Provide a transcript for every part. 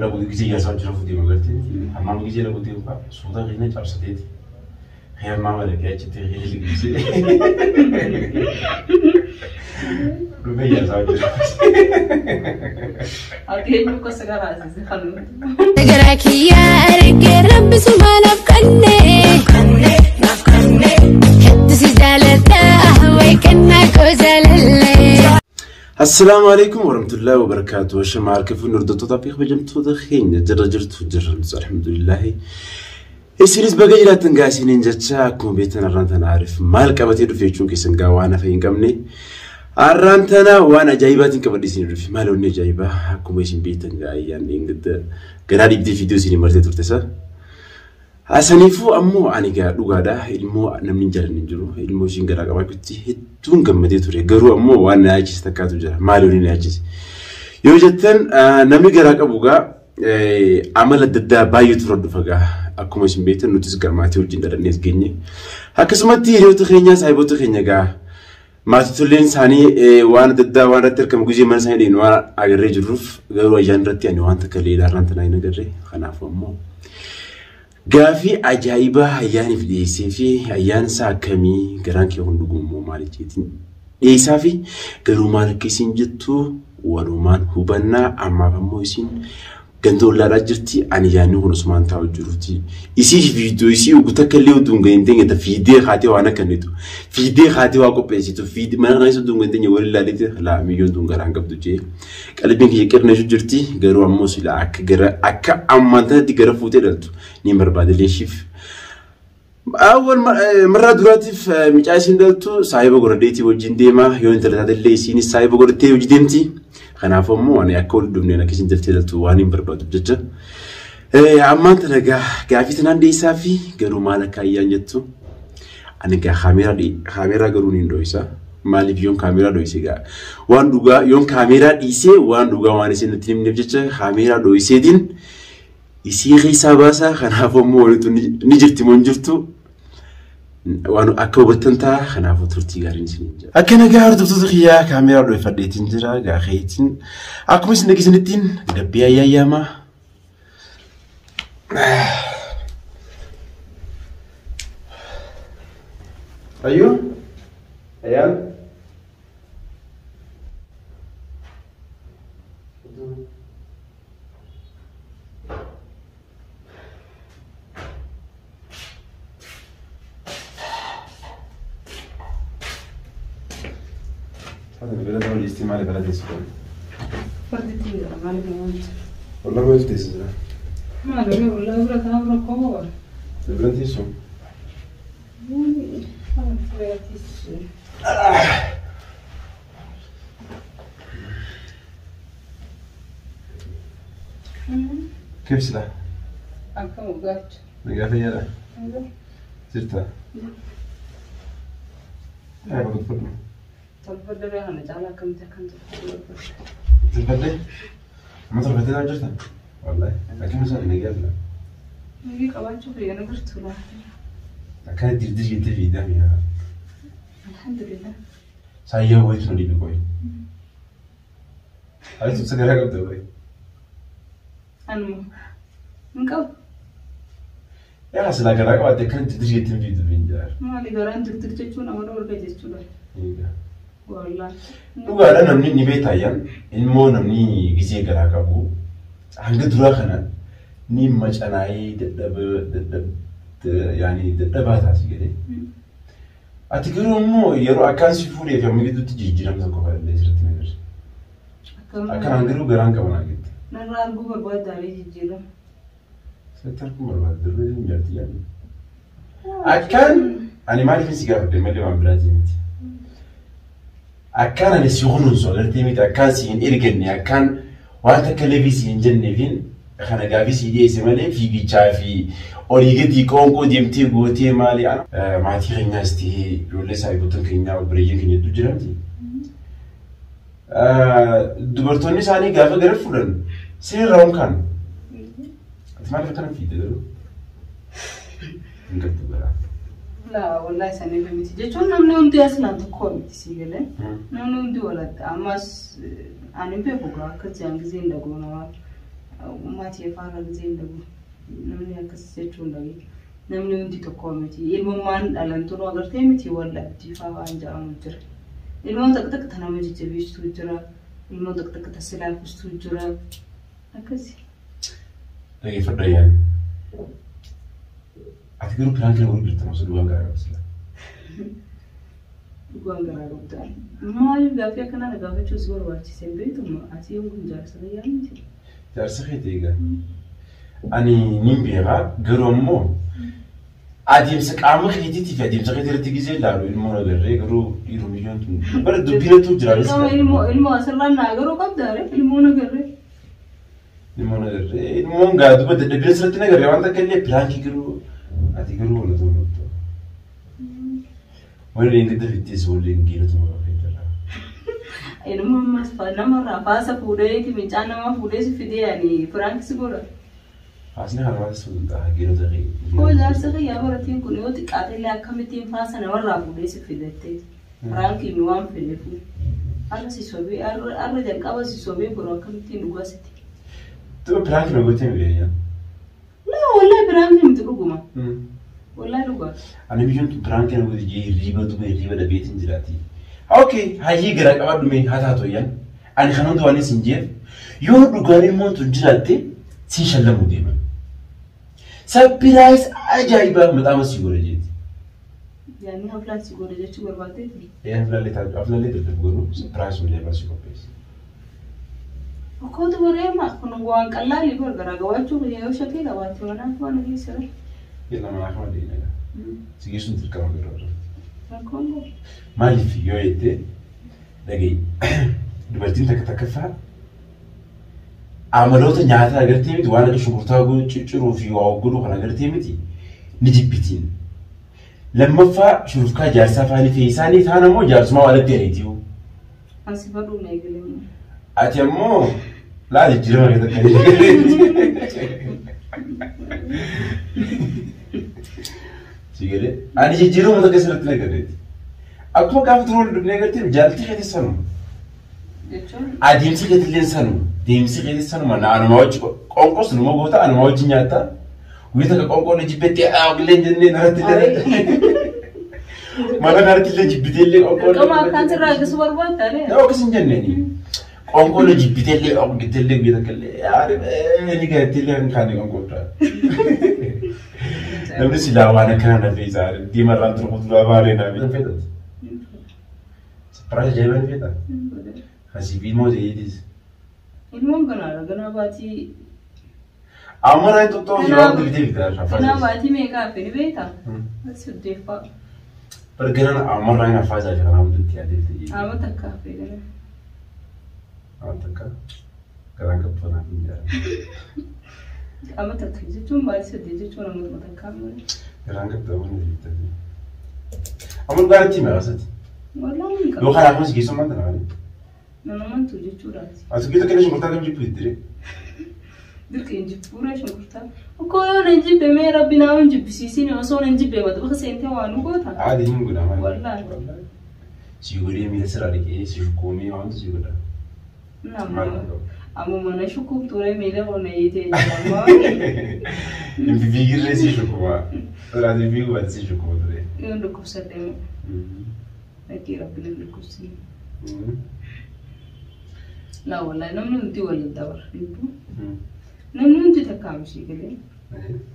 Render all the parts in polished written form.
Lagu gisee ijaarsaa jira fuutee magartee hammaama gisee lagu ta'e fa'aa suuta keenya cabsateeti. Hammaama dhaqee achitti keenya liqimsee dhufee ijaarsaa jira. Ati eenyu akka si garaasise kan nuti. Garaa kiyyaa argee rabbi sumaanaaf kenne. Hedduu si jaaladha way kennaa koo jaalallee. Assalaamu alaikum warahmatullahi wabarakatuh. Shama harka fuunni hordoftoota fi kabajamtoota keenya jirra jirtu jirra alhamdulillahi. Isinis baga jiraattan gaa isiniin jecha akkuma beektan har'aan tana Aarif maal qabatee dhufe jechuun keessan gaa waan hafe hin qabne. Har'aan tana waan ajaa'ibaatiin qabadhe isin dhufe. Maal wanni ajaa'ibaa akkuma isin beektan gaa ayyaan dheengadda garaa dhiibdee viidiyoo isin martee turte sa. Saniifuu ammoo ani gaa dhugaadha ilmoo namni hin jaalanne hin jiru. Ilmoo ishiin garaa qabaachuutti hedduun gammadee ture. Garuu ammoo waan na yaachise takkaatu jira. Maali wanni na yaachise? Yoo jettan namni garaa qabu gaa amala adda addaa baay'eetu irra dhufa gaa. Akkuma isin beektan nutis gaa maatii wajjin dhalannees geenye. Akkasumatti hiriyoota keenya saahiboota keenya gaa maatitolleen isaanii waan adda addaa waan irratti argamu gizee mana isaanii deemnu waan agarree jirruuf garuu ayyaan irratti ani waan takka illee ilaallaan tanaa hin agarre. Kanaafuu ammoo gaafii ajaa'ibaa ayyaaniif dhiyeessee fi ayyaan isaa akkamii garaan kee kun dhugummoo maal jeetiin dhiyeessaa fi garuu maal akka isin jettu walumaan hubannaa ammaaf ammoo isin ganda ollaadhaa jirti ani yaadni kun osumaan taa'u jiruuti. Isii viidiyoo isii ugu takka illee utuu hin gahin teenye fiidee haatee waan akka nitu fiidee haatee waa qopheessitu fiidee mana kana utuu hin gahin teenye waliin ilaaleeti laa miyyoon tun garaan qabdu jee qalbiin kiyya qirneessu jirti garuu ammoo sila akka gara akka ammaan tanatti gara fuutee dhaltu ni barbaade leeshiif. Awwal marraa duraatiif mucaa isin dhaltu saahiba godhadheetii wajjin deema yoo intala taate illee isiinis saahiba godhattee hojii deemti. Kanaafuu ammoo ani akka wal dhufneen akka isin jaltee dhaltu waan hin barbaaduuf jecha. Ammaan tana gaafii tanaan dhiyeessaa fi garuu maal akka ayyaan jettu ani gaa kaameeraa garuu ni dho'isa. Maaliif yoon kaameeraa dho'ise gaa waan dhugaa yoon kaameeraa dhiisee waan dhugaa waan isin natti himneef jecha kaameeraa dho'iseetiin isii keessaa baasaa. Kanaafuu ammoo walitti ni jirti moo hin jirtu waan akka hubattan ta'a. Kanaafuu turtii gaariin isin jira. Akka nagaa hordoftoota kiyyaa kaameeraa dho'ifadheetiin jira gaa keetiin akkuma isin dhageessanittiin gabbii ayyaayyamaa. Ayyuu? Ayyaan? Hadi biraz daha istimali belediyesi koy. Fardi jira maaliif namoonni? Wallah maal teessisa? Maal oduu wallah bira kana bira koo bara. Biran teessu. Kif sila? Akkam gaacha. Nagaa fayyaadha? Jirta? Yaa bakka fudhu. Tolfadde kana caalaa akkamitti akkan tolfadde. Tolfadde? Amma tolfattee taa'u jirta? Wallahi. Akkam isaan nagaa fila? Nagii qabaachuu fi yana jirtu laata. Akkana dirdir jettee fiidaa mi'a. Alhamdulillah. Saayyaa wayitu na dhibe qoy. Ati tumsa garaa qabda qoy. Anuma. Hin qabu. Yaa silaa garaa qabaatte akkana dirdir jettee fiidu hin jaar. Maali garaan dirdir jechuun amala warga jechuudha. Wallahi. Dhugaadha namni ni beektaa ayyaan ilmoo namni gisee garaa qabu hanga duraa kana ni macanaayee dadhabaa taasi jedhee. Ati garuu immoo yeroo akkaan si fuudhee fi amma gidduutti jijjiiramsa tokko fadhallee sirriitti ni agarsiisa. Akkanaan garuu garaan qaba naa jette. Narraa arguu barbaadaalee jijjiirama. Sirriitti arguu barbaada darbee hin jaarti yaadne. Akkaan ani maaliif si gaafadhe malee waan biraatii miti. Akkaan ani si kunuunsu agartee miti akkaan si hin erganne akkaan waan takka illee si hin jenneefin kana gaafii si dhiyeesse malee fiigichaa fi olii gadi qoonqoo deemtee gootee maali maatii keenyaas ta'ee ijoollee saahiboota keenyaa obboleeyyan keenya hedduu jira miti. Dubartoonni isaanii gaafa gara fuudhan sirraa hunkaan. Ati maaliif akkana fiigde garuu? Hin qabdu garaa. Laa wallahi saniif miti jechuun namni hundi aslaan tokko miti sii galee. Namni hundi walatta ammas ani beeku gaa akka jiran gisee hin dhagoona waan. Maatii afaarra gisee hin dhabu. Namni akkas jechuun dhabe. Namni hundi tokko miti. Ilmummaan dhalantu agartee miti wallabdii fa'aa waan jedhamu jira. Ilmoon takka takka ta nama jajjabeessitu jira. Ilmoon takka takka ta silaafistu jira. Akkasi. Dhageeffadhu ayyaan. Ati garuu prank na godhu jirta osoo dhugaan garaa qabsila. Dhugaan garaa qabdaa. Maaliif gaaffii akkanaa na gaafachuu si barbaachise hin beektu ati yoon kun jaarsa fayyaa miti. Jaarsa keeti egaa. Ani nin beekaa garuu ammoo adeemsa qaama keetiitii fi adeemsa keetii irratti gizee ilaalu ilmoon agarree garuu dhiiruu biyyoon tun bara dubbiinatu jira. Ilmoo ilmoo ilmoo asirraan na agaruu qabdaa ree ilmoo na agarree. Ilmoon agarree ilmoon gaa duba dadhabina sirratti na agarree waan takka illee prank garuu ati garuu wala ta'uu qabdu. Waliin gidda fittees waliin giiratu maqaa keetirraa. Ilmoo ammas namarraa faasa fuudheeti mincaan namaa fuudhee si fidee ani prank si godha. Faasni kana waan sun ta'a giirota kee. Koo jaarsa kiyyaa baratiin kun yoo xiqqaate illee akkamittiin faasa namarraa fuudhee si fidattee. Prank mi waan fedheefu. Har'a si sobee har'a jalqaba si sobee boru akkamittiin dhugaa sitti. Tuba prank na gootee mi beeyaa? Laa wallahi prank miti dhuguma. Wallahi dhugaa. Ani biyyoon tun prank na goote jee hirriiba duba hirriiba dhabeetiin jiraati. Okay, hayyii garaa qabadhu mee haa taatu ayyaan. Ani kan hundi waan isin jeef yoo dhugaan ilmoon tun jiraatte siin shallamuu deeman. Surprise ajaa'ibaa maxaama si godha jeeti. Yaani haflaan si godha jechuu barbaaddeeti. Ee haflallee taatu haflallee dadhabu garuu surprise ajaa'ibaa si qopheessa. Okkootu bareema kun waan qallaalii bar garaa gabaachuu yoo shakkii qabaatte manaaf waan geessira. Yalla manaa kama deemna. Si geessuun dirqama garuu irratti. Rakkoon qabu. Maaliif yoo jette dhaga'i dubartiin takka takkaffaa amaloota nyaataa agartee miti waan akka shunkurtaa cicciruu fi waa godhuu kan agartee miti ni jibbitiin. Lammaffaa shurufkaa jaarsaa faanii fi isaanii taan ammoo jaarsumaa walitti ariitiu. Asi fadhuu na eegalee. Ati ammoo laa jijjiirama kee takka Si galee ani jijjiirama takka sirriitti na galeeti. Akkuma gaafa turuu wal dubnee agartee jaaltii keetis sanuma. Jechuun Adeemsi keetillee sanuma. Deemsi keetis sanuma. Na anuma wajji qonqos numa goota anuma wajji nyaata. Guyyaa takka qonqoon jibbettee haa illee jennee naratti illee. Mana kanatti illee jibbitee illee qonqoon. Dirqama akkaan sirraa eegisu barbaadda ree. Yoo akkas hin jenneeni. Qonqoon jibbitee illee oqgitee illee guyyaa takka illee ni garatti illee kan kaane qonqoodha. Namni silaa waan akkanaa na fe'isaa diimarraan ture kuduraa baaree naa fe'ata. Surprise ajaa'ibaa ni fe'ata. Asii fi ilmoo ta'eetis. Ilmoon ganaadha ganaa baatii. Amma naa xuxxoo fi waan bitee bitaa. Ganaa baatii meeqa hafe ni beektaa? Saddeeffaa. Bar ganaan amma naa afaa isaa fi kanaa hundatti yaadee bitee. Amma takka hafe ganaa. Amma takka garaan qabdu naaf hin jaalladhu. Amma takka jechuun baatii saddeet jechuun amma takka malee. Garaan qabdu amma ni bitee. Amma dhugaatti hima asatti. Wallaan hin qabu. Yoo karaa kunis geessu maanta nama. Nama mantu jechuudhaati. Ati gita kenna shunkurtaa kam jibbu itti Dirqi hin jibbuure shunkurtaa. Okkoo yoo nan jibbe mee rabbi naa hin jibbisiisin osoo nan jibbe mata seentee waa nu goota. Aadi hin godha maali. Wallaahi. Si godhee miila sirraa dhiqee si shukkuumee waantu si godha. Nama amma mana shukkuumtuure miila qonna hiitee jira. Hin fiigirree si shukkuma. Siraatii fiiguu baate si shukkuma ture. Yoon dhukkubsadhe moo. Lakkii rabbi nan dhukkubsine. Laa wallaahi namni hundi waliin dabara. Namni hundi takkaa mishii galee.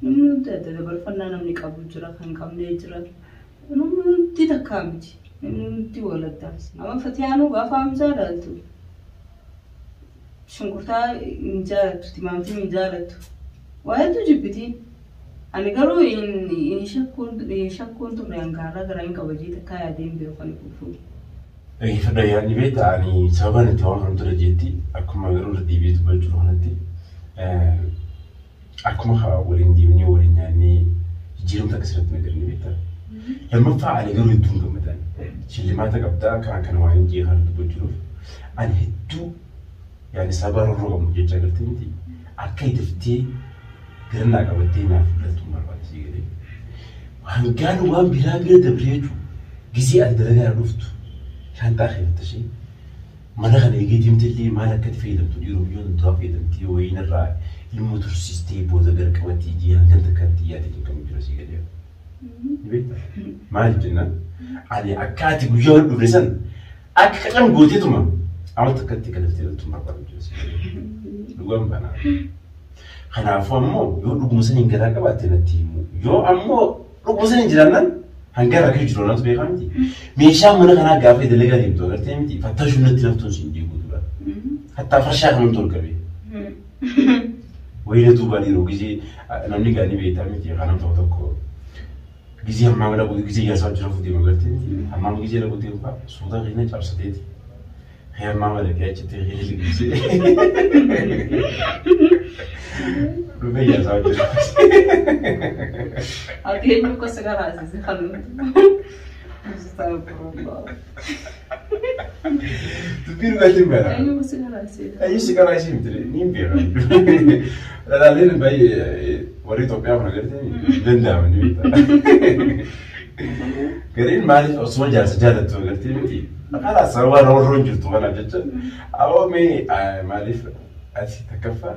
Namni hundi adda dabarfannaa namni qabu jira kan qabnee jira. Namni hundi takkaa miti. Namni hundi wal addaasi. Amma Fatiyaanuu gaafa Hamzaa dhaaltu shunkurtaa hin jaalattu timaatimii hin jaalattu. Waa hedduu jibbitiin. Ani garuu hin shakkuun turre hangaarraa garaa hin qabajee takkaa yaadee hin beeku kan fuudhu. Dhaggeeffadha yaadni beektaa ani sababa itti waan kana ture jeetti akkuma garuu irra deebi'ee dubbachuu kanatti akkuma waliin deemnee waliin nyaannee jijjiiramta akka sirriitti nagarni beektaa. Lammaffaa ani garuu hedduun gammadan shillimaata qabdaa kan kana waan hin jee kana dubbachuuf ani hedduu yaani sababa rorroo qabnu jecha agartee miti akka idiftee garnaa qabattee naaf fudhatuun barbaachisee galee. Hangaan waan biraa bira dabree jechuun gisee ati dalagaa dhuftu shaanxaa keeffata ishee mana kana eegee deemte illee maal akka itti fayyadamtu dhiiruu biyyoon duraa fayyadamtee wayiin irraa Ilmoo tursiistee booda gara qabattee ji'a hanga takkaatti yaadee cinqamu jira si galee. Ni beektaa? Maaliif jennaan ani akka ati guyyaa wal dhufne san akka qacam gooteetuma amma takkatti galaftee dhaltuun barbaadu jira si galee. Dhugaan banaa. Kanaafuu ammoo yoo dhuguma saniin garaa qabaatte natti himu. Yoo ammoo dhuguma saniin jiraannaan hanga rakkoo jiru natu beekaa miti. Meeshaa mana kanaa gaafa dalagaa deemtu agartee miti fattashuun natti naftuun siin diiguu dura. Hattaa farshaa kanan tolqabe. Wayina duubaan yeroo gizee namni gaanii beektaa miti kanam tokko tokko gizee hammaama dhaquu gizee ijaarsaa jira fuutee agartee miti hammaama gizee dhaquu deemu fa'aa suuta keenya cabsateeti. Hammaama dhaqee achitti keenya liqimsee dhufee ijaarsaa jira. Ati eenyu akka si garaasise kan nuti. Astaghfirullah. Dubbii dhugaatiin bara. Eenyu akka si garaasise? Eenyu si garaasise miti ni hin beekan. Dhalaaleen baay'ee warri Itoophiyaa kun agartee danda'ama ni beektaa. Gariin maaliif osuma jaarsa jaalattu agartee miti. Karaa sababa roorroon jirtu kanaaf jecha aboo mee maaliif ati takkaffaa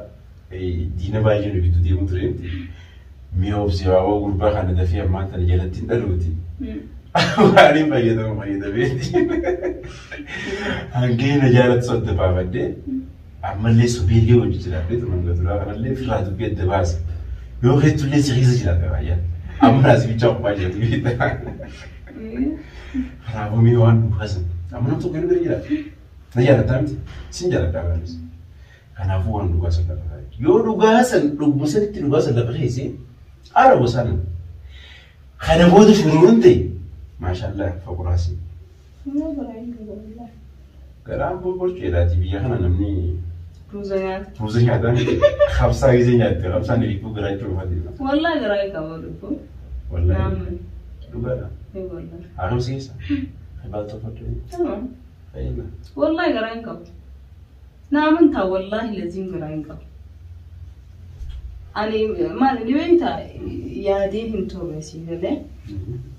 diina baay'ee nu gidduu deemu ture miti. Mee obsi aboo gurbaa kana dafee ammaan tana jalatti hin dhaluuti. Maaliif fayyadamu fayyadameeti. Hangee na jaalatu adda baafadhee ammallee sobeellee hojii jiraadhee manga duraa kanallee firraa dubbii adda baase. Yoo heddullee si keessa jiraata baay'ee. Amma naas bichaa qophaa jirtu beektaa. Kanaafuu mee waan dhugaa sana. Amma nam tokko bira jiraata. Na jaalattaa miti. Sin jaaladhaa baanis. Kanaafuu waan dhugaa sana lafa kaa'e. Yoo dhugaa san dhuguma sanitti dhugaa san lafa keessee haala gosaan kana booda shuruuruun ta'e maashaallah faquraasi. Garaan borceedhaati biyya kana namni Ruuza nyaata. ruuza nyaataa miti. Habsaa gisee nyaatte habsaan dhiibbuu garaachuu dhufate. Wallahi garaa hin qabu lubbuu. Wallahi Naamun. dhugaadha. Ni wallahi. Haramsi keessa. Baal tolfadhu. Tamam. Fayyina. Wallahi garaa hin qabu. Naamun taa wallahi laziim garaa hin qabu. Ani maal ni beektaa yaadee hin turre si galee.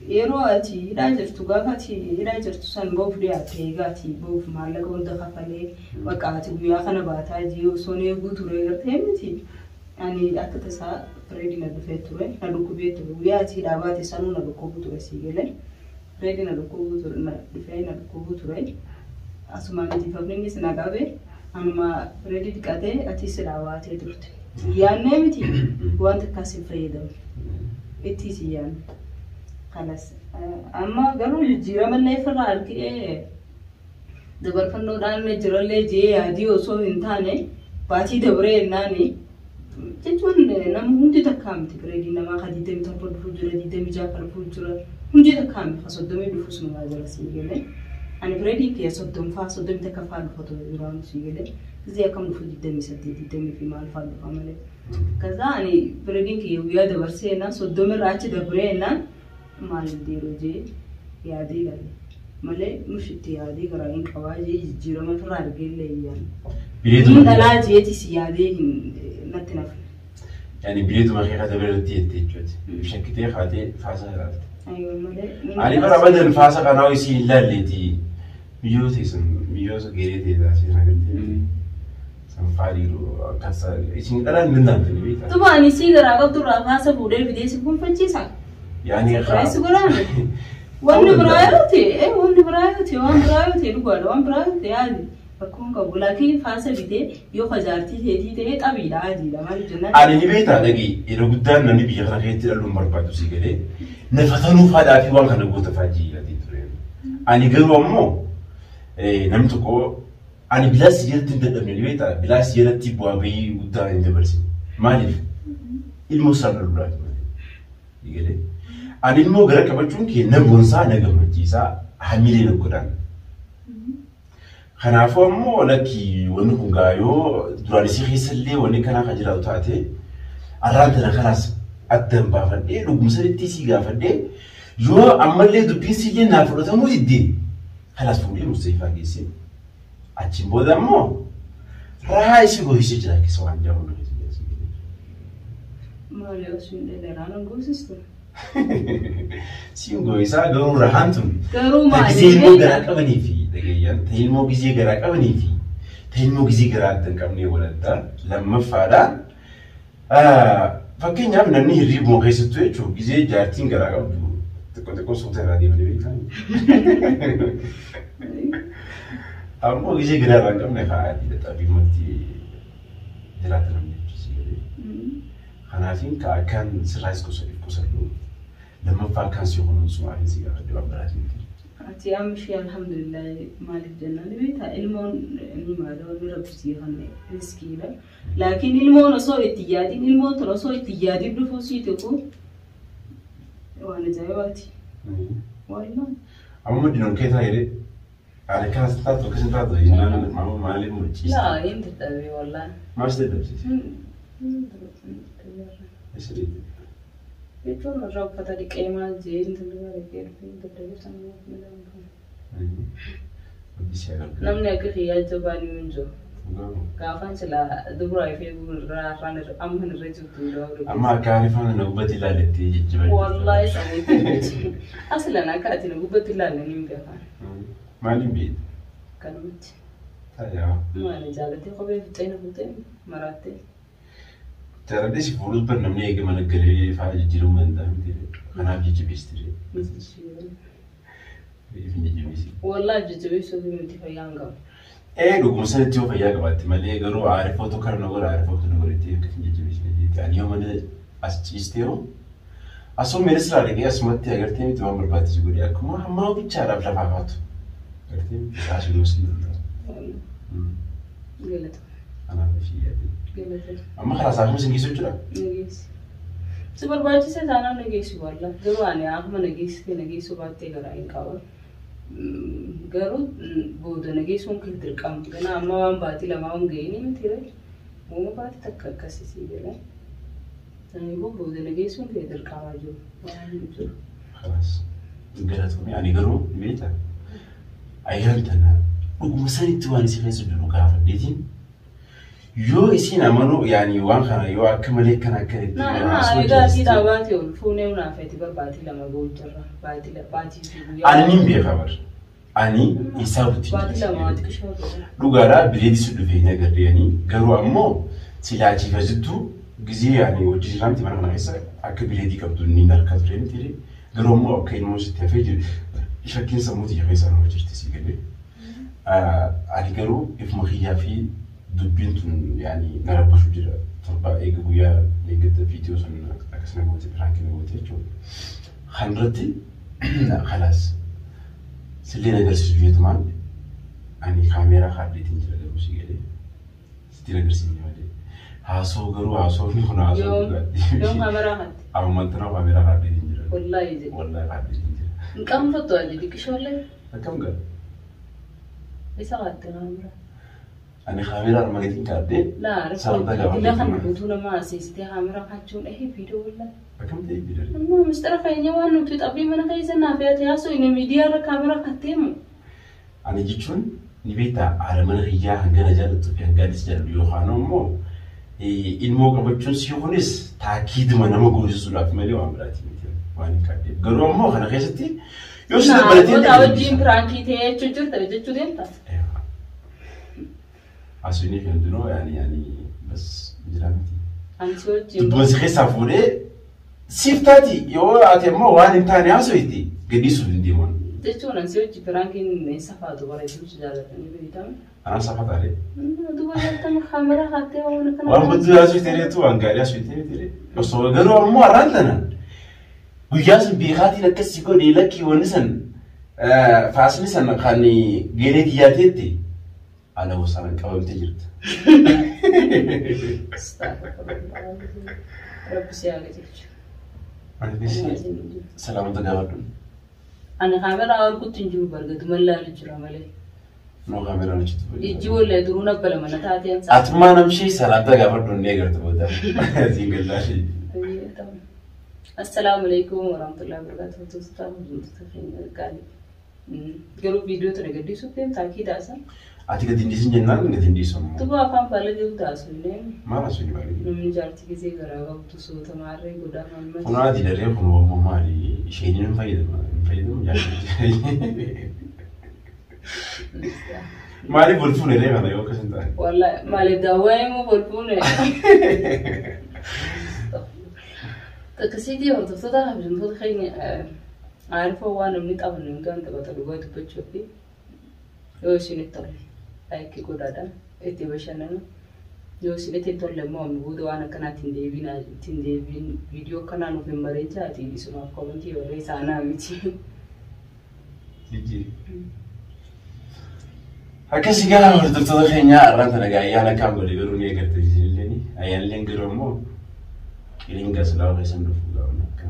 Yeroo ati hidhaa jirtu gaafa ati hidhaa jirtu san boof dhiyaate egaa ati boof maallaqa hunda kafalee bakka ati guyyaa kana baataa jiru osoo eeguu ture gartee miti. Ani akka tasaa fireedii na dhufee ture na dhukkubee ture guyyaa ati hidhaa baate sanuu na dhukkubuu ture si galee. Fireedii na dhukkubuu ture na dhufee na dhukkubuu ture. Asumaan itti na qabe anuma fireedii dhiqatee ati silaa baatee turte. Yaannee miti wanta akkas hin fayyadamu. Itti si yaanne. Kalas amma garuu jijjiiramallee ofirraa argee dabarfannoodhaan jirallee jee yaadii osoo hin taane baatii dabree jennaani jechuun nama hundi takkaa miti fireedii namaa ka 27 dhufuu jira 26 ka dhufuu jira hundi takkaa miti ka 30 dhufus numaa jira sii galee ani fireedii kiyya 30 faa 31 faa dhufa ture duraan sii galee gisee akkam dhufu 28 20 fi maal faa dhufa malee kaza ani fireediin kiyya guyyaa dabarsee jennaan 30 irraa achi dabree jennaan maal deeroo jee yaadee gale malee mushitti yaadee garaa hin qabaa jee jijjiirama ofirraa argee illee hin yaadne. Bileetuma. Inni dhalaa jeetis yaadee hin natti nafe. Yani bileetuma kee kata biratti jette jechuudha. Shakkitee kaatee faasa ilaalte. Ayyoo malee. Ani bara badan faasa kanaa isii hin laalleeti. Biyyoota isin biyyoota geree ta'e taasise agartee. San faadhiiru akkas isin dhalaan hin danda'amte ni beektaa. Tuba ani sii garaa qabdu irraa faasa fuudhee fidee si gonfachiisa. Yani Reessi godhaame. Wanni biraa yoo ta'e wanni biraa yoo ta'e waan biraa yoo ta'e dhugaadha waan biraa yoo ta'e yaadi rakkoon qabu laakiin faasa bitee yoo fajaartii teetii ta'e xabiidha adiidha maaliif jennaan. Ani ni beektaa dhagi yeroo guddaan namni biyya kana keessatti dhaluun barbaadu si galee nafatanuu faadhaa fi waan kana goota faajii yaadee ture. Ani garuu ammoo namni tokko ani bilaas jalatti hin dadhabne ni beektaa bilaas jalatti bu'aa bahii guddaa hin dabarsine. Maaliif? Ilmoo isaan dhaluudhaaf malee. Galee. Ani ilmoo gara qabachuun kee na boonsaa na gammachiisaa hamilee na godhaan. Kanaafuu ammoo lakki wanni kun gaa yoo duraan isii keessallee wanni kanaa kan jiraatu taate arraan tana kanaas addan baafadhee dhuguma sanitti isii gaafadhee yoo ammallee dubbiin siillee naa fudhatamuu diddee kanaas fuudhee Mustafaa geessee achiin booda ammoo rahaa isii gohisee jira keessa waan jaahu na keessa jira. Maali osoo hin dheeraan goosistu. Siin gohisaa garuu rahaan tun Garuu ta maali gisee ilmoo garaa qabanii fi dhageeyyan ta ilmoo gisee garaa qabanii fi ta ilmoo gisee garaa adda hin qabnee waladdaa lammaffaadhaan Fakkeenyaaf namni hirriibuma keessattuu jechuun gizee jaartiin garaa qabdu xiqqoo xiqqoo suuta irraa deemanii beekan. Ammoo gizee garaa irraa hin qabne kaa'atii dadhabbiimatti jiraata namni jechuudha. Kanaafiin ka akkaan sirraas qusadhu lammaffaa akkaan si kunuunsu maafin si gaafadhe waan biraatiin miti. Ati amma ishee alhamdulillah maaliif jennaan beektaa ilmoon ni maala wanni rabbi sii kanne riskiidha. Laakiin ilmoon osoo itti yaadin ilmoon tun osoo itti yaadin dhufuu sii tuqu waan ajaa'ibaati. Wallaan. Amma madinoon kee taa'ee ani akkanas taatu akkas hin taatu jennaan amma maaliif murciista? Laa hin dadhabee wallaan. Maal si dadhabsiise? Eessa deemte? Jechuun irraa uffata dhiqee maal jee intalli dhiqee dhufee dadhabee sammuu Rabbi si haa gargaaru. Namni akka kiyyaa jabaan hin jiru. Dhugaa. Gaafaan silaa dubraa ifee irraa afaan irra amma irra jirtu irraa Amma akka aariifaan na gubbatti ilaalettee jijjiba. Wallahi sanii aslan akka ati na gubbatti ilaalle ni beekan. Maaliin beekta? Kanumatti. Tayaa. Maali jaalatee kophee fixee na fuutee maraattee. Jaaladhee si fuudhus bar namni eega mana galee faaya jijjiiramuu danda'a miti. Kanaaf jijjibeesti. Hin jijjibeessi. Wallahi jajjabeessuu fi miti fayyaa hin qabu. Ee dhuguma sanatti yoo fayyaa qabaatte malee garuu aarifoota kana na godha aarifoota na godha jettee akkas hin jajjabeessine jetti. Ani yoo mana as ciistee hoo asoo minisirraa dhaqee asumatti agartee miti waan barbaachisu godhee akkuma hammaa bichaadhaaf lafaa kaatu. Agartee miti asii gosi hin danda'u. Galata. Kanaaf ishee yaadde. Galata. Amma karaa saafuma sin geessu jechuudha. Nageessi. Si barbaachise taanaan nageessu wallah. Garuu ani akkuma nageessite nageessuu baattee garaa hin qabu. Garuu booda nageessuun kee dirqama. Ganaa amma waan baatii lamaa waan ga'een miti ree. Uuma baatii takka akkasii sii galee. Saniifuu booda nageessuun kee dirqama jiru. Waan hin jiru. Kalaas galatoomii ani garuu beektaa ayyaan tana dhuguma sanitti waan isin keessa jiru gaafadheetiin yoo isin amanuu yaani waan kana yoo akka malee kana akka itti Na na egaa asii dhaabaatee ol fuunee naafeeti bar baatii lama ga'uu jirra. Baatii baatii fi guyyaa. Ani nin beeka bar. Ani isaa wajjin Baatii lama jira. xiqqishoo ta'e. Dhugaadhaa bileetis dhufee hin agarreeni garuu ammoo silaachiifa jittu gizee yaani hojii jiraamti mana kana keessa akka bileetii qabdu ni harka ture miti garuu ammoo akka ilmoo sitti hafee jiru shakkiin sammuu xiyya keessa nama jirti si galee. Ani garuu ifuma kiyyaa fi dubbiin tun yaani na rabbashu jira torba eega guyyaa eeggatta viidiyoo sun akkasuma goote piraankii na goote jechuudha. Kan irratti kalaas sillee na agarsiisu jeetumaan ani kaameeraa kaadheetiin jira garuu si galee sitti agarsiifne malee. Haasoo garuu haasoo kun haasoo Yoom dhugaati. yoom kaameraa hatte? Amma tana kaameeraa kaadheetiin jira. Wallaahi jedhe. Wallaahi kaadheetiin jira. Hin qaanfattu ati xiqqishoollee. Akkam gara? Isa hatte kaameraa. Ani kaameeraa armaaniitiin kaadhee Laa Saantaa rakkoo gaafadhe. dila kana guutuu nama asiistee kaameraa kachuun ehee viidiyoo wallaahi. Akkam ta'e bidare. Amma mistara keenya waan nuti xabii mana keessa naaf yaate haasoo inni miidiyaa irra kaameraa katteemu. Ani jechuun ni beektaa haadha mana kiyyaa hangana jaallattuu fi hanga anis jaalladhu yookaan immoo ilmoo qabachuun si kunis taakiiduma nama goosisuudhaaf malee waan biraati miti waan hin qabneef. Garuu ammoo kana keessatti yoo si dabalatee Namoota wajjin piraankii ta'ee jechuu jirta jechuu deemta. Asii fi hundinuu yaani yaani bas jira miti. Ani si wajjin. Dubbuma si keessaa fuudhee siif taati yoo ati ammoo waan hin taane haasofte gadhiisuuf hin deeman. Jechuun ani si wajjin piraankiin safaatu bara hedduu jaallatanii beekama. Anaan safataalee. Duba jaallatama kaameraa kattee waan akkana. Waan badduu haasofte reetu waan gaarii haasofte miti. Osoo garuu ammoo har'aan tana guyyaa sun beekaatiin akkas godhee lakkii wanni san faasni san kan geelee kiyyaateetti ala gosaan qabamtee jirta. Rabbi si haa qajeelchu. Salaamata gaafadhu. Ani kaameraa arguutti hin jiru bargatu mallaalu jira malee. Noo kaameraan hojjetu. Ijji wallee duruu nabba lama na taateen saa. Atummaa namshee salaamta gaafadhu inni eegartu booda. Siin gallaashee. Assalaamu alaikum warahmatullahi wabarakatuh. Hordoftoota hordoftoota keenya gaarii. Garuu viidiyoo tana gaddisuuf deemtaa kiidhaasa. Ati gadi hin dhiisin jennaan gadi hin dhiisu ammoo. Tuba afaan baala jiru taasu illee Maal asuu ni baala? namni jaartii gisee garaa qabdu soota maarree godhaa mammati. Kun haati daree kun ammoo maali? Isheen hin fayyadamu. Hin fayyadamu jaartii. Maaliif wal fuune ree kana yoo akkas hin taane? Wallahi maaliif daawwaa immoo wal fuune. Akkasiitii hordoftoota kabajamtoota keenya aarifoo waan namni taphanne hundaan taphata dhugaa dubbachuu fi yoo isinitti tolle like godhaadha itti bashannana. Yoo isinitti hin tolle immoo amma booda waan akkanaa ittiin deebiin ittiin deebiin viidiyoo akkanaa nuuf hin bareechaati isumaaf comment barreessaa anaa miti. Jijjiiri. Akkasii gaa hordoftoota keenyaa har'aan tana gaa ayyaana akkaan godhe garuu ni egarte isinillee ayyaanilleen garuu immoo qiliinga silaa keessan dhufu gaa akka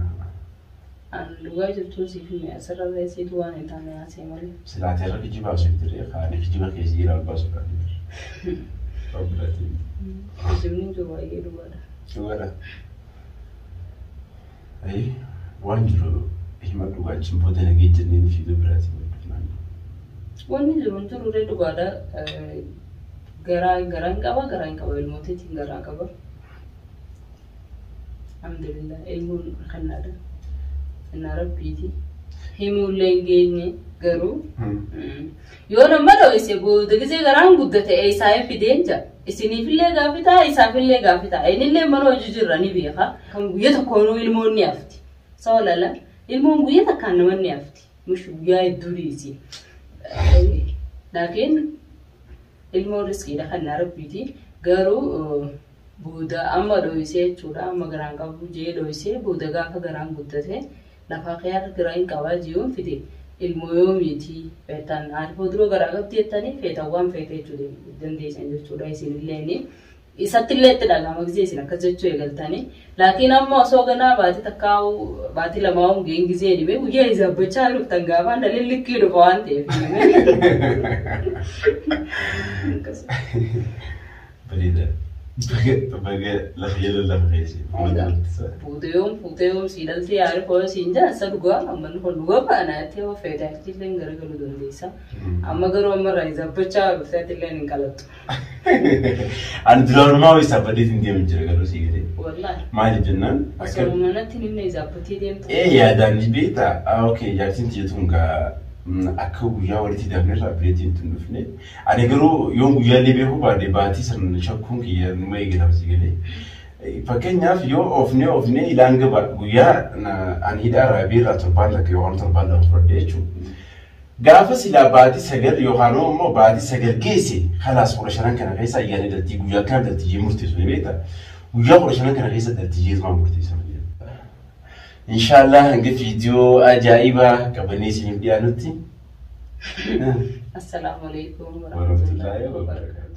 An dhugaa jirtuun siif hime asirra beeksitu waan hin taane haasee malee. Silaatee irra kijibaa osoo tiree kaanii kijiba keessa jira baasuudhaan. Obbolaatiin. Kijibni jiru baay'ee dhugaadha. Dhugaadha. Ayi waan jiru hima dhugaachiin booda nagee jenneen fiiduu biraatiin wal Wanni jiru hin jiruree dhugaadha. Garaa garaan qaba garaan qaba ilmootiitiin garaa qaba. Alhamdulillah ilmoon kennaadha. Kennaa rabbiiti. Himuullee hin geenye garuu yoo nama dho'ise booda gisee garaan guddate isaa fideen jira. Isiniifillee gaaffii ta'a isaafillee gaaffii ta'a. Innillee mana hojii jirra ni beeka. Kan guyya tokkoonuu ilmoon ni hafti. Sawa lala ilmoon guyya takkaan nama ni hafti. Mush guyyaa hedduu dhiisi. Laakiin ilmoon riskiidha kan rabbiiti. Garuu booda amma dho'isee jechuudha amma garaan qabu jee dho'isee booda gaafa garaan guddate lafaa kiyyaarra garaa hin qabaa jiruun fide ilmoo yoomiiti feetan haadha dura garaa qabdi jettanii feetan waan feete jechuu dandeessan jechuudha isinillee isattillee itti dhagahama gisee isin akkas jechuu eegaltanii laakiin amma osoo ganaa baatii takkaa baatii lamaa hongeen gisee dhibee guyyaa isaabbachaa dhuftan gaafaan dhalli likkii dhufa waan ta'eef. Bareeda. Baga lafa jala lafa keessa. Fuutee yoom fuutee yoom sii dhaltee yaari koo siin jaansa dhugaa amma inni kun dhugaa baana jettee yoo feete achillee garagaluu dandeessa. Amma garuu amma irraa isaabbachaa dhuftee atillee hin qalattu. Ani duraanumaa isaabbadheetiin hin deemu jira garuu sii galee. Wallaahi. Maaliif jennaan? Osoo manatti nimna isaabbatee deemtu. Ee yaadaan ni beektaa? Okay jaartiin tiyya gaa akka guyyaa walitti hidhamne irraa bireetiin tun dhufne. Ani garuu yoon guyyaallee beekuu baadhe baatii sana shakkuun kiyya numa eegalama si galee. Fakkeenyaaf yoo oofnee oofnee ilaan gaba guyyaa ani hidhaa raabii irraa torbaan takka yookaan torbaan lama fudhadhe jechuudha. Gaafa silaa baatii 9 yookaan immoo baatii 9 geesse kalaas 15 kana keessa ayyaana daltii guyyaa kana daltii jee murteessu ni beektaa? Guyyaa 15 kana keessa daltii jeetumaan murteessa. Inshaallah hanga viidiyoo ajaa'ibaa qabannee isiniif dhiyaanutti. Assalaamu alaikum Warahmatullahi wabarakatuh.